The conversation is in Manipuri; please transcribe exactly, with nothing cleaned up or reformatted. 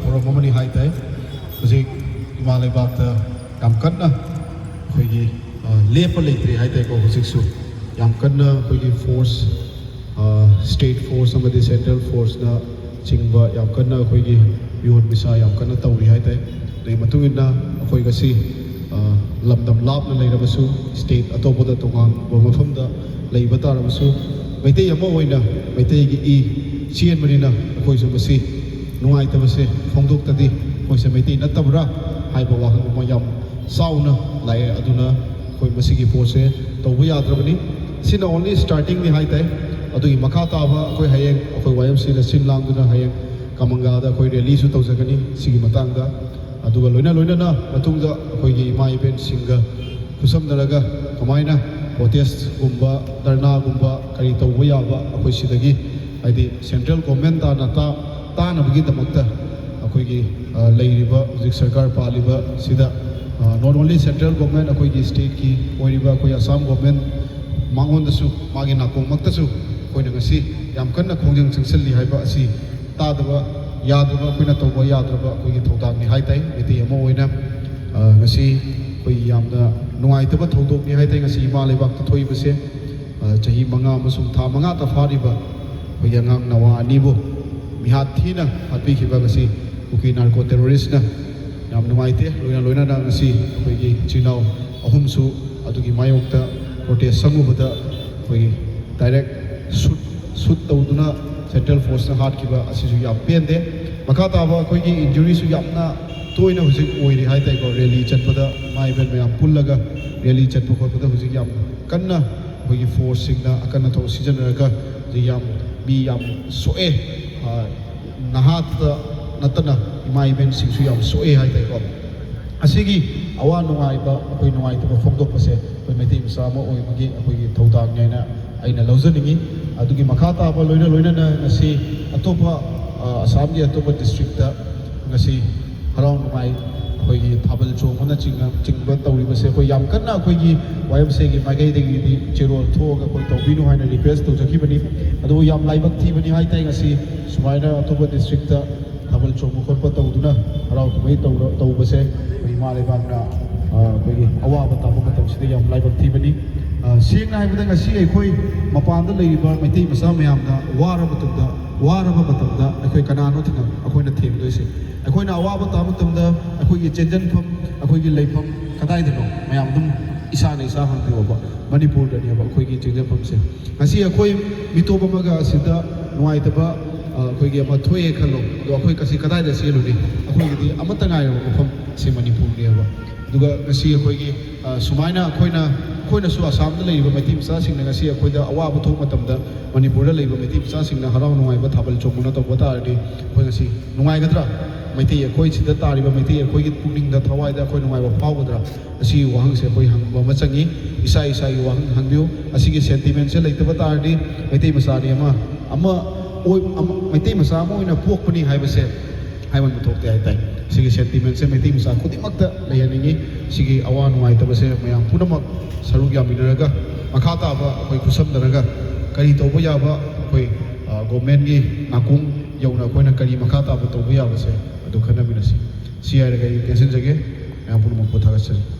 ꯊꯧꯔꯝ ꯑꯃꯅꯤ ꯍꯥꯏ ꯇꯥꯏ꯫ ꯍꯧꯖꯤꯛ ꯏꯃꯥ ꯂꯩꯕꯥꯛꯇ ꯌꯥꯝ ꯀꯟꯅ ꯑꯩꯈꯣꯏꯒꯤ, ꯑ, ꯂꯦꯞꯄ ꯂꯩꯇ꯭ꯔꯤ ꯍꯥꯏ ꯇꯥꯏꯀꯣ꯫ ꯍꯧꯖꯤꯛꯁꯨ ꯌꯥꯝ ꯀꯟꯅ ꯑꯩꯈꯣꯏꯒꯤ ꯐꯣꯔꯁ, ꯑ, ꯁ꯭ꯇꯦꯠ ꯐꯣꯔꯁ ꯑꯃꯗꯤ ꯁꯦꯟꯇ꯭ꯔꯦꯜ ꯐꯣꯔꯁꯅ ꯆꯤꯡꯕ ꯌꯥꯝ ꯀꯟꯅ ꯑꯩꯈꯣꯏꯒꯤ ꯃꯤꯍꯨꯠ ꯃꯤꯁꯥ ꯌꯥꯝ ꯀꯟꯅ ꯇꯧꯔꯤ ꯍꯥꯏ ꯇꯥꯏ꯫ ꯑꯗꯨꯒꯤ ꯃꯇꯨꯡ ꯏꯟꯅ ꯑꯩꯈꯣꯏ ꯉꯁꯤ, ꯑ, ꯂꯝꯗꯝ ꯂꯥꯞꯅ ꯂꯩꯔꯕꯁꯨ, ꯁ꯭ꯇꯦꯠ ꯑꯇꯣꯞꯄꯗ ꯇꯣꯉꯥꯟꯕ ꯃꯐꯝꯗ ꯂꯩꯕ ꯇꯥꯔꯕꯁꯨ, ꯃꯩꯇꯩ ꯑꯃ ꯑꯣꯏꯅ ꯃꯩꯇꯩꯒꯤ ꯏ ꯆꯦꯟꯕꯅꯤꯅ ꯑꯩꯈꯣꯏꯁꯨ ꯃꯁꯤ ꯅꯨꯡꯉꯥꯏꯇꯕꯁꯦ ꯐꯣꯡꯗꯣꯛꯇꯗꯤ ꯑꯩꯈꯣꯏꯁꯦ ꯃꯩꯇꯩ ꯅꯠꯇꯕ꯭ꯔꯥ ꯍꯥꯏꯕ ꯋꯥꯍꯪ ꯑꯃ ꯌꯥꯝ ꯆꯥꯎꯅ ꯂꯥꯛꯑꯦ꯫ ꯑꯗꯨꯅ ꯑꯩꯈꯣꯏ ꯃꯁꯤꯒꯤ ꯄꯣꯠꯁꯦ ꯇꯧꯕ ꯌꯥꯗ꯭ꯔꯕꯅꯤ꯫ ꯁꯤꯅ only starting ꯅꯤ ꯍꯥꯏ ꯇꯥꯏ꯫ ꯑꯗꯨꯒꯤ ꯃꯈꯥ ꯇꯥꯕ ꯑꯩꯈꯣꯏ ꯍꯌꯦꯡ ꯑꯩꯈꯣꯏ ꯋꯥꯏ ꯑꯦꯝ ꯁꯤꯅ ꯁꯤꯟ ꯂꯥꯡꯗꯨꯅ ꯍꯌꯦꯡ ꯀꯃꯪꯒꯥꯗ ꯑꯩꯈꯣꯏ ꯔꯦꯂꯤꯁꯨ ꯇꯧꯖꯒꯅꯤ ꯁꯤꯒꯤ ꯃꯇꯥꯡꯗ꯫ ꯑꯗꯨꯒ ꯂꯣꯏꯅ ꯂꯣꯏꯅꯅ ꯃꯇꯨꯡꯗ ꯑꯩꯈꯣꯏꯒꯤ ꯏꯃꯥ ꯏꯕꯦꯟꯁꯤꯡꯒ ꯈꯨꯠꯁꯝꯅꯔꯒ ꯀꯃꯥꯏꯅ ꯄ꯭ꯔꯣꯇꯦꯁꯀꯨꯝꯕ, ꯙꯔꯅꯥꯒꯨꯝꯕ ꯀꯔꯤ ꯇꯧꯕ ꯌꯥꯕ ꯑꯩꯈꯣꯏ ꯁꯤꯗꯒꯤ, ꯍꯥꯏꯗꯤ ꯁꯦꯟꯇ꯭ꯔꯦꯜ ꯒꯣꯔꯃꯦꯟ ꯇꯥꯅ ꯇꯥ-, ꯇꯥꯅꯕꯒꯤꯗꯃꯛꯇ ꯑꯩꯈꯣꯏꯒꯤ, ꯑ, ꯂꯩꯔꯤꯕ ꯍꯧꯖꯤꯛ ꯁꯔꯀꯥꯔ ꯄꯥꯜꯂꯤꯕ ꯁꯤꯗ, ꯑ, not only central government, ꯑꯩꯈꯣꯏꯒꯤ ꯁ꯭ꯇꯦꯠꯀꯤ ꯑꯣꯏꯔꯤꯕ ꯑꯩꯈꯣꯏ ꯑꯁꯥꯝ ꯒꯣꯔꯃꯦꯟ ꯃꯉꯣꯟꯗꯁꯨ, ꯃꯥꯒꯤ ꯅꯥꯀꯣꯡꯃꯛꯇꯁꯨ ꯑꯩꯈꯣꯏꯅ ꯉꯁꯤ ꯌꯥꯝ ꯀꯟꯅ ꯈꯣꯡꯖꯪ ꯆꯪꯁꯤꯜꯂꯤ ꯍꯥꯏꯕ ꯑꯁꯤ ꯇꯥꯗꯕ ꯌꯥꯗ꯭ꯔꯕ, ꯑꯩꯈꯣꯏꯅ ꯇꯧꯕ ꯌꯥꯗ꯭ꯔꯕ ꯑꯩꯈꯣꯏꯒꯤ ꯊꯧꯗꯥꯡꯅꯤ ꯍꯥꯏ ꯇꯥꯏ꯫ ꯃꯩꯇꯩ ꯑꯃ ꯑꯣꯏꯅ, ꯑ, ꯉꯁꯤ ꯑꯩꯈꯣꯏ ꯌꯥꯝꯅ ꯅꯨꯡꯉꯥꯏꯇꯕ ꯊꯧꯗꯣꯛꯅꯤ ꯍꯥꯏ ꯇꯥꯏ ꯉꯁꯤ ꯏꯃꯥ ꯂꯩꯕꯥꯛꯇ ꯊꯣꯛꯏꯕꯁꯦ꯫ ꯑ, ꯆꯍꯤ ꯃꯉꯥ ꯑꯃꯁꯨꯡ ꯊꯥ ꯃꯉꯥꯇ ꯐꯥꯔꯤꯕ ꯑꯩꯈꯣꯏꯒꯤ ꯑꯉꯥꯡ ꯅꯋꯥ ꯑꯅꯤꯕꯨ ꯃꯤꯍꯥꯠ ꯊꯤꯅ ꯍꯥꯠꯄꯤꯈꯤꯕ ꯉꯁꯤ ꯀꯨꯀꯤ ꯅꯥꯔꯀꯣ ꯇꯦꯔꯣꯔꯤꯁꯅ꯫ ꯌꯥꯝ ꯅꯨꯡꯉꯥꯏꯇꯦ꯫ ꯂꯣꯏꯅ ꯂꯣꯏꯅꯅ ꯉꯁꯤ ꯑꯩꯈꯣꯏꯒꯤ ꯏꯆꯤꯜ ꯏꯅꯥꯎ ꯑꯍꯨꯝꯁꯨ ꯑꯗꯨꯒꯤ ꯃꯥꯌꯣꯛꯇ ꯄ꯭ꯔꯣꯇꯦꯁ ꯆꯪꯉꯨꯕꯗ ꯑꯩꯈꯣꯏꯒꯤ ꯗꯥꯏꯔꯦꯛ ꯁꯨꯠ, ꯁꯨꯠ ꯇꯧꯗꯨꯅ ꯁꯦꯟꯇ꯭ꯔꯦꯜ ꯐꯣꯔꯁꯅ ꯍꯥꯠꯈꯤꯕ ꯑꯁꯤꯁꯨ ꯌꯥꯝ ꯄꯦꯟꯗꯦ꯫ ꯃꯈꯥ ꯇꯥꯕ ꯑꯩꯈꯣꯏꯒꯤ ꯏꯟꯖꯨꯔꯤꯁꯨ ꯌꯥꯝꯅ ꯇꯣꯏꯅ ꯍꯧꯖꯤꯛ ꯑꯣꯏꯔꯤ ꯍꯥꯏ ꯇꯥꯏꯀꯣ꯫ ꯔꯦꯂꯤ ꯆꯠꯄꯗ ꯏꯃꯥ ꯏꯕꯦꯟ ꯃꯌꯥꯝ ꯄꯨꯜꯂꯒ ꯔꯦꯂꯤ ꯆꯠꯄ ꯈꯣꯠꯄꯗ ꯍꯧꯖꯤꯛ ꯌꯥꯝ ꯀꯟꯅ ꯑꯩꯈꯣꯏꯒꯤ ꯐꯣꯔꯁꯁꯤꯡꯅ ꯑꯀꯟ ꯑꯊꯧ ꯁꯤꯖꯤꯟꯅꯔꯒ ꯍꯧꯖꯤꯛ ꯌꯥꯝ, ꯃꯤ ꯌꯥꯝ ꯁꯣꯛꯑꯦ꯫ ꯑ, ꯅꯍꯥꯇ ꯅꯠꯇꯅ ꯏꯃꯥ ꯏꯕꯦꯟꯁꯤꯡꯁꯨ ꯌꯥꯝ ꯁꯣꯛꯑꯦ ꯍꯥꯏ ꯇꯥꯏꯀꯣ꯫ ꯑꯁꯤꯒꯤ ꯑꯋꯥ ꯅꯨꯡꯉꯥꯏꯕ, ꯑꯩꯈꯣꯏ ꯅꯨꯡꯉꯥꯏꯇꯕ ꯐꯣꯡꯗꯣꯛꯄꯁꯦ ꯑꯩꯈꯣꯏ ꯃꯩꯇꯩ ꯃꯆꯥ ꯑꯃ ꯑꯣꯏꯕꯒꯤ ꯑꯩꯈꯣꯏꯒꯤ ꯊꯧꯗꯥꯡꯅꯤ ꯍꯥꯏꯅ ꯑꯩꯅ ꯂꯧꯖꯅꯤꯡꯉꯤ꯫ ꯑꯗꯨꯒꯤ ꯃꯈꯥ ꯇꯥꯕ ꯂꯣꯏꯅ ꯂꯣꯏꯅꯅ ꯉꯁꯤ ꯑꯇꯣꯞꯄ, ꯑ, ꯑꯁꯥꯝꯒꯤ ꯑꯇꯣꯞꯄ ꯗꯤꯁꯇ꯭ꯔꯤꯛꯇ ꯉꯁꯤ ꯍꯔꯥꯎ ꯅꯨꯡꯉꯥꯏ ꯑꯩꯈꯣꯏꯒꯤ ꯊꯥꯕꯜ ꯆꯣꯡꯕꯅꯆꯤꯡꯕ, ꯆꯤꯡꯕ ꯇꯧꯔꯤꯕꯁꯦ ꯑꯩꯈꯣꯏ ꯌꯥꯝ ꯀꯟꯅ ꯑꯩꯈꯣꯏꯒꯤ ꯋꯥꯏ ꯑꯦꯝ ꯁꯤ ꯑꯦꯒꯤ ꯃꯥꯏꯀꯩꯗꯒꯤꯗꯤ ꯆꯦꯔꯣꯜ ꯊꯣꯛꯑꯒ ꯑꯩꯈꯣꯏ ꯇꯧꯕꯤꯅꯨ ꯍꯥꯏꯅ ꯔꯤꯀ꯭ꯋꯦꯁ ꯇꯧꯖꯈꯤꯕꯅꯤ꯫ ꯑꯗꯨꯕꯨ ꯌꯥꯝ ꯂꯥꯏꯕꯛ ꯊꯤꯕꯅꯤ ꯍꯥꯏ ꯇꯥꯏ, ꯉꯁꯤ ꯁꯨꯃꯥꯏꯅ ꯑꯇꯣꯞꯄ ꯗꯤꯁꯇ꯭ꯔꯤꯛꯇ ꯊꯥꯕꯜ ꯆꯣꯡꯕ ꯈꯣꯠꯄ ꯇꯧꯗꯨꯅ ꯍꯔꯥꯎ ꯀꯨꯝꯍꯩ ꯇꯧꯔ- ꯇꯧꯕꯁꯦ ꯑꯩꯈꯣꯏ ꯏꯃꯥ ꯂꯩꯕꯥꯛꯅ, ꯑ, ꯑꯩꯈꯣꯏꯒꯤ ꯑꯋꯥꯕ ꯇꯥꯕ ꯃꯇꯝꯁꯤꯗ ꯌꯥꯝ ꯂꯥꯏꯕꯛ ꯊꯤꯕꯅꯤ꯫ ꯑ, ꯁꯦꯡꯅ ꯍꯥꯏꯕꯗ ꯉꯁꯤ ꯑꯩꯈꯣꯏ ꯃꯄꯥꯟꯗ ꯂꯩꯔꯤꯕ ꯃꯩꯇꯩ ꯃꯆꯥ ꯃꯌꯥꯝꯅ ꯋꯥꯔꯕ ꯃꯇꯝꯗ, ꯋꯥꯔꯕ ꯃꯇꯝꯗ ꯑꯩꯈꯣꯏ ꯀꯅꯥꯅꯣ ꯊꯦꯡꯅ-, ꯑꯩꯈꯣꯏꯅ ꯊꯦꯡꯗꯣꯏꯁꯦ? ꯑꯩꯈꯣꯏꯅ ꯑꯋꯥꯕ ꯇꯥꯕ ꯃꯇꯝꯗ ꯑꯩꯈꯣꯏꯒꯤ ꯆꯦꯟꯖꯟꯐꯝ, ꯑꯩꯈꯣꯏꯒꯤ ꯂꯩꯐꯝ ꯀꯗꯥꯏꯗꯅꯣ? ꯃꯌꯥꯝ ꯑꯗꯨꯝ ꯏꯁꯥꯅ ꯏꯁꯥ ꯍꯪꯕꯤꯌꯣꯕ꯫ ꯃꯅꯤꯄꯨꯔꯗꯅꯦꯕ ꯑꯩꯈꯣꯏꯒꯤ ꯆꯦꯟꯖꯟꯐꯝꯁꯦ꯫ ꯉꯁꯤ ꯑꯩꯈꯣꯏ ꯃꯤꯇꯣꯞ ꯑꯃꯒ ꯑꯁꯤꯗ ꯅꯨꯡꯉꯥꯏꯇꯕ, ꯑ, ꯑꯩꯈꯣꯏꯒꯤ ꯑꯃ ꯊꯣꯛꯑꯦ ꯈꯜꯂꯣ, ꯑꯗꯣ ꯑꯩꯈꯣꯏ ꯀꯁꯤ ꯀꯗꯥꯏꯗ ꯆꯦꯜꯂꯨꯅꯤ? ꯑꯩꯈꯣꯏꯒꯤꯗꯤ ꯑꯃꯠꯇ ꯉꯥꯏꯔꯕ ꯃꯐꯝ ꯁꯤ ꯃꯅꯤꯄꯨꯔꯅꯦꯕ꯫ ꯑꯗꯨꯒ ꯉꯁꯤ ꯑꯩꯈꯣꯏꯒꯤ, ꯑ, ꯁꯨꯃꯥꯏꯅ ꯑꯩꯈꯣꯏꯅ, ꯑꯩꯈꯣꯏꯅꯁꯨ ꯑꯁꯥꯝꯗ ꯂꯩꯔꯤꯕ ꯃꯩꯇꯩ ꯃꯆꯥꯁꯤꯡꯅ ꯉꯁꯤ ꯑꯩꯈꯣꯏꯗ ꯑꯋꯥꯕ ꯊꯣꯛꯄ ꯃꯇꯝꯗ ꯃꯅꯤꯄꯨꯔꯗ ꯂꯩꯕ ꯃꯩꯇꯩ ꯃꯆꯥꯁꯤꯡꯅ ꯍꯔꯥꯎ ꯅꯨꯡꯉꯥꯏꯕ ꯊꯥꯕꯜ ꯆꯣꯡꯗꯨꯅ ꯇꯧꯕ ꯇꯥꯔꯗꯤ ꯑꯩꯈꯣꯏ ꯉꯁꯤ ꯅꯨꯡꯉꯥꯏꯒꯗ꯭ꯔꯥ? ꯃꯩꯇꯩ ꯑꯩꯈꯣꯏ ꯁꯤꯗ ꯇꯥꯔꯤꯕ ꯃꯩꯇꯩ ꯑꯩꯈꯣꯏꯒꯤ ꯄꯨꯛꯅꯤꯡꯗ, ꯊꯋꯥꯏꯗ ꯑꯩꯈꯣꯏ ꯅꯨꯡꯉꯥꯏꯕ ꯐꯥꯎꯒꯗ꯭ꯔꯥ? ꯑꯁꯤꯒꯤ ꯋꯥꯍꯪꯁꯦ ꯑꯩꯈꯣꯏ ꯍꯪꯕ ꯑꯃ ꯆꯪꯉꯤ꯫ ꯏꯁꯥ ꯏꯁꯥꯒꯤ ꯋꯥꯍꯪ ꯍꯪꯕꯤꯌꯨ꯫ ꯑꯁꯤꯒꯤ ꯁꯦꯟꯇꯤꯃꯦꯟꯁꯦ ꯂꯩꯇꯕ ꯇꯥꯔꯗꯤ ꯃꯩꯇꯩ ꯃꯆꯥꯅꯤ ꯑꯃ, ꯑꯃ ꯑꯣꯏ-, ꯑꯃ, ꯃꯩꯇꯩ ꯃꯆꯥ ꯑꯃ ꯑꯣꯏꯅ ꯄꯣꯛꯄꯅꯤ ꯍꯥꯏꯕꯁꯦ ꯍꯥꯏꯃꯟꯕ ꯊꯣꯛꯇꯦ ꯍꯥꯏꯇꯥꯏ꯫ ꯁꯤꯒꯤ ꯁꯦꯟꯇꯤꯃꯦꯟꯁꯦ ꯃꯩꯇꯩ ꯃꯆꯥ ꯈꯨꯗꯤꯡꯃꯛꯇ ꯂꯩꯍꯟꯅꯤꯡꯉꯤ꯫ ꯁꯤꯒꯤ ꯑꯋꯥ ꯅꯨꯡꯉꯥꯏꯇꯕꯁꯦ ꯃꯌꯥꯝ ꯄꯨꯝꯅꯃꯛ ꯁꯔꯨꯛ ꯌꯥꯃꯤꯟꯅꯔꯒ, ꯃꯈꯥ ꯇꯥꯕ ꯑꯩꯈꯣꯏ ꯈꯨꯠꯁꯝꯅꯔꯒ ꯀꯔꯤ ꯇꯧꯕ ꯌꯥꯕ, ꯑꯩꯈꯣꯏ, ꯑ, ꯒꯣꯔꯃꯦꯟꯒꯤ ꯅꯥꯀꯣꯡ ꯌꯧꯅ ꯑꯩꯈꯣꯏꯅ ꯀꯔꯤ ꯃꯈꯥ ꯇꯥꯕ ꯇꯧꯕ ꯌꯥꯕꯁꯦ ꯑꯗꯨ ꯈꯟꯅꯃꯤꯟꯅꯁꯤ꯫ ꯁꯤ ꯍꯥꯏꯔꯒ ꯑꯩ ꯇꯦꯟꯁꯤꯟꯖꯒꯦ꯫ ꯃꯌꯥꯝ ꯄꯨꯝꯅꯃꯛꯄꯨ ꯊꯥꯒꯠꯆꯔꯤ꯫